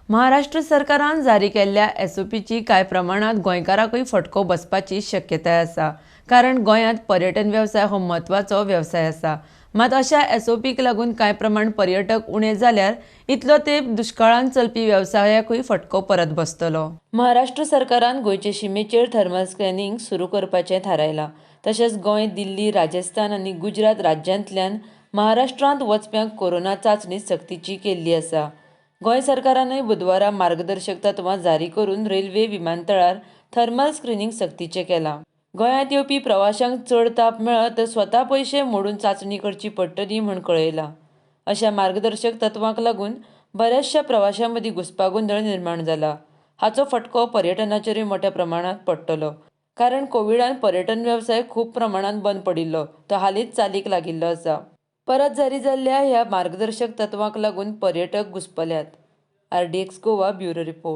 महाराष्ट्र सरकारान जारी केल्ल्या एसओपीची कांय प्रमाणांत गोंयकारांकूय फटको बसपाची शक्यताय आसा. कारण गोंयांत पर्यटन वेवसाय हो म्हत्वाचो वेवसाय आसा. मात अशा एसओपीक लागून कांय प्रमाण पर्यटक उणे जाल्यार इतलो तेंप दुश्काळांत चलपी वेवसायाकूय फटको परत बसतलो. महाराष्ट्र सरकारान गोंयचे शिमेचेर थर्मल स्कॅनिंग सुरू करपाचें थारायलां. तशेंच गोंय, दिल्ली, राजस्थान आनी गुजरात राज्यांतल्यान महाराष्ट्रांत वचप्यांक कोरोना चांचणी सक्तीची केल्ली आसा. गोंय सरकारानूय बुधवारा मार्गदर्शक तत्वां जारी करून रेल्वे, विमानतळार थर्मल स्क्रिनींग सक्तीचें केलां. गोंयांत येवपी प्रवाशांक चड ताप मेळत तर स्वता पयशे मोडून चांचणी करची पडटली म्हूण कळयलां. अशा मार्गदर्शक तत्वांक लागून बऱ्याचशा प्रवाशां मदीं घुस्पागोंदळ निर्माण जाला. हाचो फटको पर्यटनाचेरूय मोट्या प्रमाणांत पडटलो. कारण कोविडान पर्यटन वेवसाय खूब प्रमाणांत बंद पडिल्लो. तो हालींच चालीक लागिल्लो आसा. परत जारी जाल्ल्या ह्या मार्गदर्शक तत्वांक लागून पर्यटक घुस्पल्यात. RDX Goa bureau report.